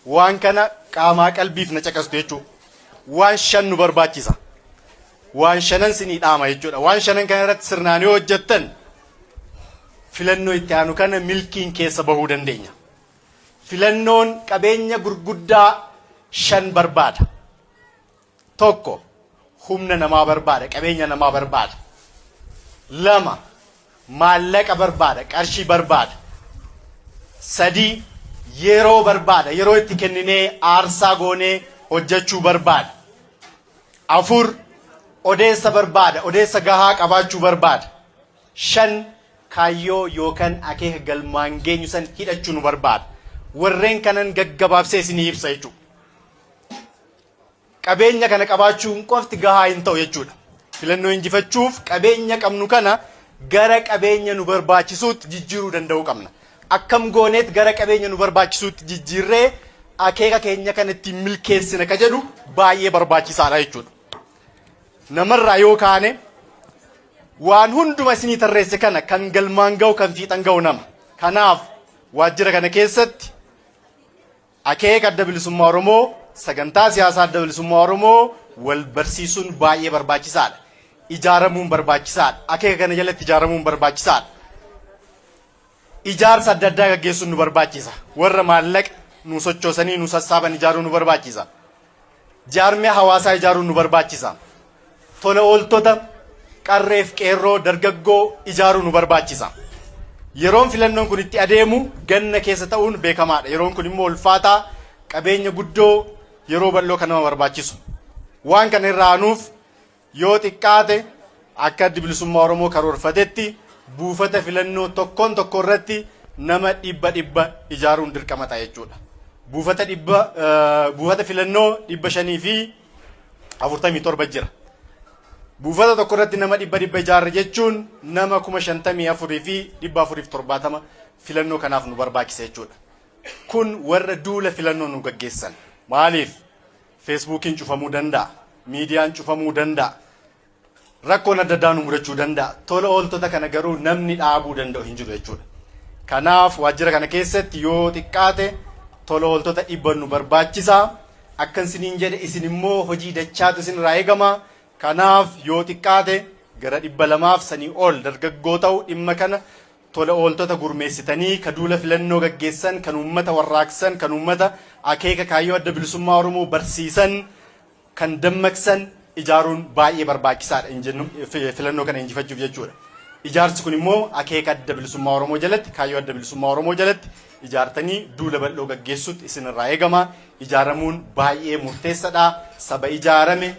Waan kana qaamaa qalbiif na caqastu jechuudha. Waan shan nu barbaachisa. Waan shanan sinii dhaama jechuudha. Waan shanan kana irratti sirnaan yoo hojjettan filannoo itti aanu kana milkiin keessa bahuu dandeenya. Filannoon qabeenya gurguddaa shan barbaada. Tokko humna namaa barbaada, qabeenya namaa barbaada. Lama maallaqa barbaada, qarshii barbaada. Sadii yeroo barbaada, yeroo itti kenninee aarsaa goonee hojjechuu barbaada. Afur odeessa barbaada, odeessa gahaa qabaachuu barbaada. Shan kaayyoo yookaan akeeka galmaan geenyu san hidhachuu nu barbaada. Warreen kanan gaggabaabsee isinii ibsa jechuudha. Qabeenya kana qabaachuun qofti gahaa hin ta'u jechuudha. Filannoo injifachuuf qabeenya qabnu kana gara qabeenya nu barbaachisuutti jijjiiruu danda'uu qabna. Akkam gooneet gara qabeenya nu barbaachisuutti jijjiirree akeeka keenya kana ittiin milkeessina ka jedhu baay'ee barbaachisaadha jechuudha. Namarraa yoo kaane waan hunduma isinii tarreesse kana kan galmaan ga'u kan fiixan ga'u nama. Kanaaf waajjira kana keessatti Akeeka Adda Bilisummaa Oromoo, sagantaa siyaasaa Adda Bilisummaa Oromoo wal barsiisuun baay'ee barbaachisaadha. Ijaaramuun barbaachisaadha. Akeeka kana jalatti ijaaramuun barbaachisaadha. Ijaarsa adda addaa gaggeessuun nu barbaachisa. Warra maallaqa nu sochoosanii nu sassaaban ijaaruu nu barbaachisa. Jaarmiyaa hawaasaa ijaaruun nu barbaachisa. Tola ooltota qarreef qeerroo dargaggoo ijaaruu nu barbaachisa. Yeroon filannoon kun itti adeemu ganna keessa ta'uun beekamaadha. Yeroon kun immoo ulfaataa qabeenya guddoo yeroo bal'oo kan nama barbaachisu. Waan kana irraa aanuuf yoo xiqqaate akka Addi Bilisummaa Oromoo karoorfatetti buufata filannoo tokkoon tokko irratti nama 100 ijaaruun dirqama ta'a jechuudha. Buufata dhibba buufata filannoo 547 jira. Buufata tokko irratti nama 100 ijaarre jechuun nama 54,470 filannoo kanaaf nu barbaachisa jechuudha. Kun warra duula filannoo nu gaggeessan. Maaliif? Feesbuukiin cufamuu danda'a. Miidiyaan cufamuu danda'a. Rakkoon adda addaa nu mudachuu danda'a. Tola ooltota kana garuu namni dhaabuu danda'u hin jiru jechuudha. Kanaaf waajjira kana keessatti yoo xiqqaate tola ooltota 100 nu barbaachisa. Akkan isiniin jedhe isin immoo hojii dachaatu isin irraa eegama. Kanaaf yoo xiqqaate gara 200f sanii ol dargaggoo ta'u dhimma kana tola ooltota gurmeessitanii ka duula filannoo gaggeessan, kan uummata warraaqsan, kan uummata akeeka kaayyoo Adda Bilisummaa Oromoo barsiisan, kan dammaqsan ijaaruun baay'ee barbaachisaadha filannoo kana injifachuuf jechuudha. Ijaarsi kun immoo akeeka Adda Bilisummaa Oromoo jalatti, kaayyoo Adda Bilisummaa Oromoo jalatti ijaartanii duula bal'oo gaggeessuutti isinirraa eegama. Ijaaramuun baay'ee murteessadha. Saba ijaarame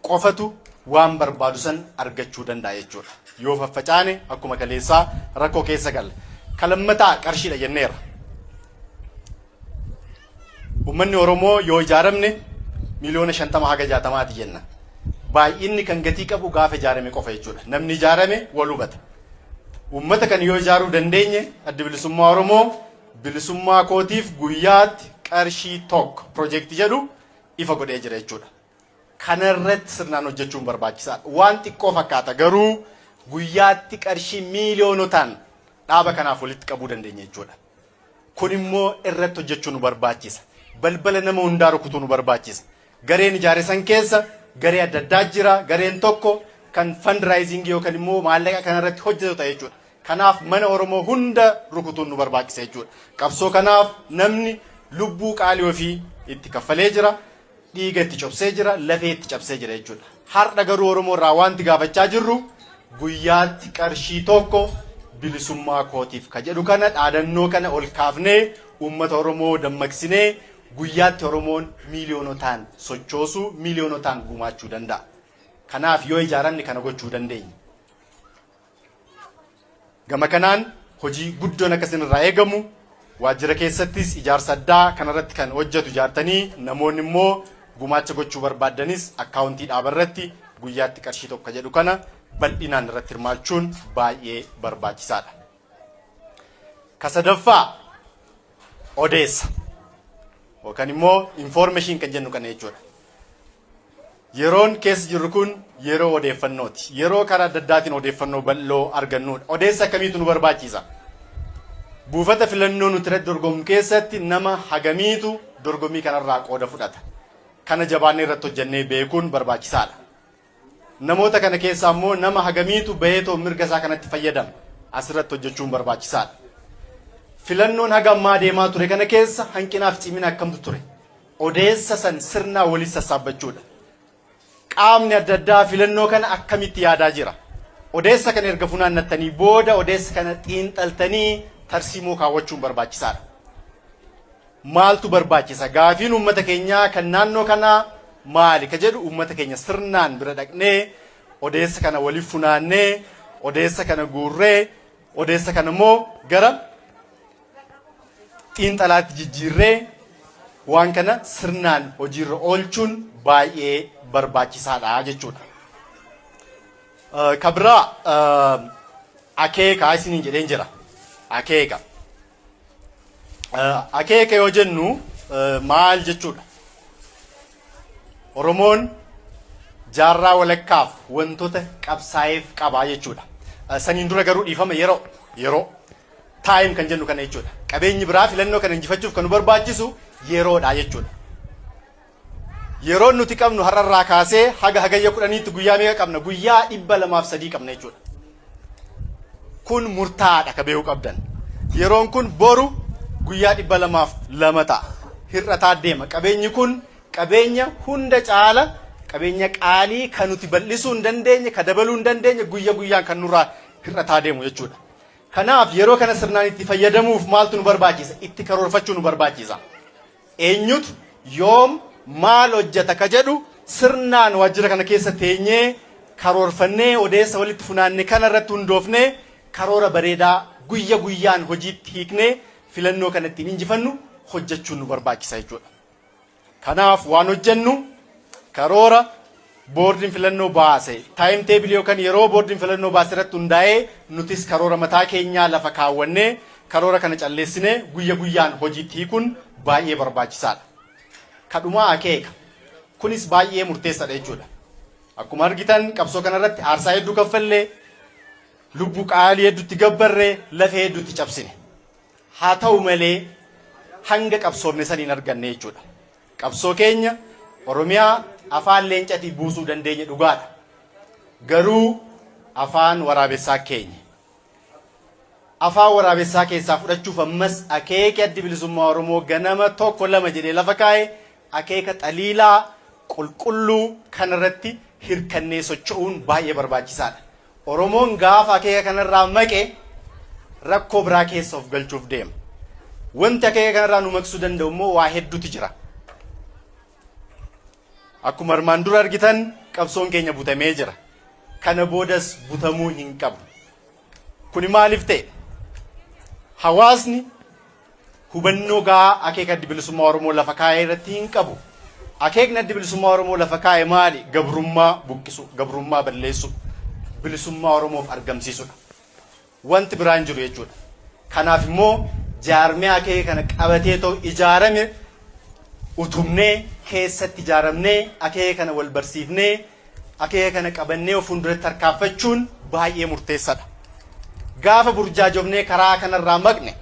qofatu waan barbaadu san argachuu danda'a jechuudha. Yoo faffacaane akkuma kaleessaa rakkoo keessa galla. Ka lammataa qarshiidha jenneerra. Uummanni Oromoo yoo ijaaramne miliyoona 50 haga 60ti jenna. Baay'inni kan gatii qabu gaafa ijaarame qofa jechuudha. Namni ijaarame wal hubata. Uummata kan yoo ijaaruu dandeenye Addi Bilisummaa Oromoo bilisummaa kootiif guyyaatti qarshii 1 piroojeektii jedhu ifa godhee jira jechuudha. Kana irratti sirnaan hojjechuun barbaachisaadha. Waan xiqqoo fakkaata garuu guyyaatti qarshii miiliyoonotaan dhaaba kanaaf walitti qabuu dandeenya jechuudha. Kun immoo irratti hojjechuu nu barbaachisa. Balbala nama hundaa rukutuu nu barbaachisa. Gareen ijaare san keessa garee adda addaa jira. Gareen tokko kan fundraising yookaan immoo maallaqa kana irratti hojjetu ta'a jechuudha. Kanaaf mana Oromoo hunda rukutuun nu barbaachisa jechuudha. Qabsoo kanaaf namni lubbuu qaalii ofii itti kaffalee jira. Dhiiga itti cobsee jira, lafee itti cabsee jira jechuudha. Har'a garuu Oromoo irraa wanti gaafachaa jirru guyyaatti qarshii 1 bilisummaa kootiif ka jedhu kana dhaadannoo kana ol kaafnee uummata Oromoo dammaqsinee guyyaatti Oromoon miiliyoonotaan sochoosuu, miiliyoonotaan gumaachuu danda'a. Kanaaf yoo ijaaramne kana gochuu dandeenya. Gama kanaan hojii guddoon akka isin irraa eegamu waajjira keessattis ijaarsa addaa kanarratti kan hojjetu ijaartanii namoonni immoo gumaacha gochuu barbaaddanis akkaawuntii dhaabarratti guyyaatti qarshii 1 jedhu kana Bal'inaan irratti hirmaachuun baay'ee barbaachisaadha. Ka sadaffaa odeessa yookaan immoo information kan jennu kana jechuudha. Yeroon keessa jirru kun yeroo odeeffannooti. Yeroo karaa adda addaatiin odeeffannoo bal'oo argannudha. Odeessa akkamiitu nu barbaachisa? Buufata filannoo nuti irratti dorgomnu keessatti nama hagamiitu dorgommii kanarraa qooda fudhata? Kana jabaannee irratti hojjennee beekuun barbaachisaadha. Namoota kana keessaa immoo nama hagamiitu baheetoo mirga isaa kanatti fayyadama? Asirratti hojjechuun barbaachisaadha. Filannoon haga ammaa deemaa ture kana keessa hanqinaaf cimina akkamtu ture? Odeessa san sirnaa walitti sassaabbachuudha. Qaamni adda addaa filannoo kana akkamitti yaadaa jira? Odeessa kana erga funaannattanii booda odeessa kana xiinxaltanii tarsiimoo kaawwachuun barbaachisaadha. Maaltu barbaachisa? Gaafiin uummata keenyaa kan naannoo kanaa maali? Ka jedhu uummata keenya sirnaan bira dhaqnee odeessa kana waliif funaannee, odeessa kana guurree, odeessa kana immoo gara xiinxalaatti jijjiirree waan kana sirnaan hojiirra oolchuun baay'ee barbaachisaadha jechuudha. Ka biraa akeeka isiniin jedheen jira. Akeeka. Akeeka yoo jennu maal jechuudha? Oromoon jaarraa walakkaaf wantoota qabsaa'eef qabaa jechuudha. Saniin dura garuu, dhiifama, yeroo time kan jennu kana jechuudha. Qabeenyi biraa filannoo kana injifachuuf kan nu barbaachisu yeroodha jechuudha. Yeroon nuti qabnu har'arraa kaasee haga Hagayya 10tti guyyaa meeqa qabna? Guyyaa 203 qabna jechuudha. Kun murtaa'aadha ka beekuu qabdan. Yeroon kun boru guyyaa 202 ta'a. Hir'ataa deema. Qabeenyi kun qabeenya hunda caala, qabeenya qaalii kan nuti bal'isuu hin dandeenye, ka dabaluu hin dandeenye, guyya guyyaan kan nurraa hir'ataa deemu jechuudha. Kanaaf yeroo kana sirnaan itti fayyadamuuf maaltu nu barbaachisa? Itti karoorfachuu nu barbaachisa. Eenyutu yoom maal hojjeta ka jedhu sirnaan waajjira kana keessa teenyee karoorfannee, odeessa walitti funaanne kana irratti hundoofnee, karoora bareedaa guyya guyyaan hojiitti hiiknee filannoo kana ittiin injifannu hojjechuun nu barbaachisa jechuudha. Kanaaf waan hojjennu karoora boordiin filannoo baase, time table yookaan yeroo boordiin filannoo baase irratti hundaa'ee, nutis karoora mataa keenyaa lafa kaawwannee, karoora kana calleessinee guyya guyyaan hojiitti hiikuun baay'ee barbaachisaadha. Kadhumaa akeeka. Kunis baay'ee murteessaadha jechuudha. Akkuma argitan qabsoo kanarratti aarsaa hedduu kaffallee, lubbuu qaalii hedduutti gabbarree, lafee hedduutti cabsine. Haa ta'u malee hanga qabsoofne saniin arganne jechuudha. Qabsoo keenya Oromiyaa afaan leencatii buusuu dandeenye, dhugaadha. Garuu afaan waraabessaa keenya. Afaan waraabessaa keessaa fudhachuuf ammas akeeki Addi Bilisummaa Oromoo ganama tokko lama jedhee lafa kaa'e, akeeka xaliilaa qulqulluu kanarratti hirkannee socho'uun baay'ee barbaachisaadha. Oromoon gaafa akeeka kanarraa maqe rakkoo biraa keessa of galchuuf deema. Wanti akeeka kanarraa nu maqsuu danda'u immoo waa hedduutu jira. Akkuma armaan dura argitan qabsoon keenya butamee jira. Kana boodas butamuu hin qabu. Kuni maaliif ta'e? Hawaasni hubannoo gahaa akeeka Addi Bilisummaa Oromoo lafa kaa'ee irratti hin qabu. Akeekni Addi Bilisummaa Oromoo lafa kaa'e maali? Gabrummaa buqqisu, gabrummaa balleessu, bilisummaa Oromoof argamsiisudha. Wanti biraan jiru jechuudha. Kanaaf immoo jaarmiyaa akeeka kana qabatee ta'u ijaarame utubnee, keessatti ijaaramnee, akeeka kana wal barsiifnee, akeeka kana qabannee of fuulduratti tarkaanfachuun baay'ee murteessaadha. Gaafa burjaajofnee karaa kanarraa maqne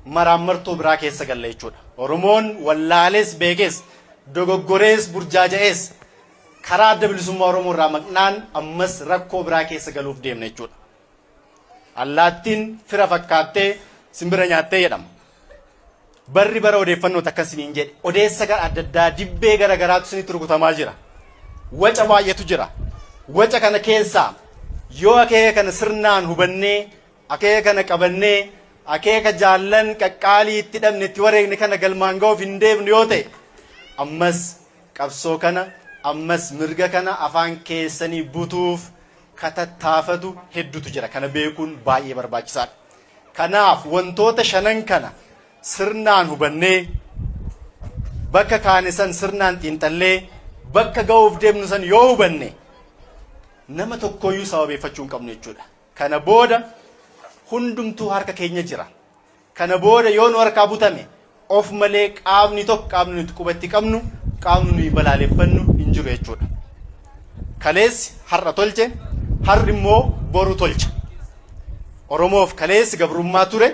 maraammartoo biraa keessa galla jechuudha. Oromoon wallaalees beekees, dogoggorees burjaaja'ees, karaa Adda Bilisummaa Oromoo irraa maqnaan ammas rakkoo biraa keessa galuuf deemna jechuudha. Allaattiin fira fakkaattee simbira nyaattee jedhama. Barri bara odeeffannooti akkas isiniin jedhe. Odeessa gara adda addaa, dibbee gara garaatu isinitti rukutamaa jira. Waca baay'eetu jira. Waca kana keessaa yoo akeeka kana sirnaan hubannee, akeeka kana qabannee, akeeka jaallan qaqqaalii itti dhabne, itti wareegne kana galmaan ga'uuf hin deemnu yoo ta'e, ammas qabsoo kana, ammas mirga kana afaan keessanii butuuf katattaafatu hedduutu jira. Kana beekuun baay'ee barbaachisaadha. Kanaaf wantoota shanan kana sirnaan hubannee, bakka kaane san sirnaan xiinxallee, bakka ga'uuf deemnu san yoo hubanne Nama tokkoyyuu sababeeffachuu hin qabnu jechuudha. Kana booda hundumtuu harka keenya jira. Kana booda yoo nu harkaa butame of malee qaamni tokko, qaamni nuti qubatti qabnu, qaamni nuyi balaaleffannu hin jiru jechuudha. Kaleessi har'a tolche, har'i immoo boru tolcha. Oromoof kaleessi gabrummaa ture.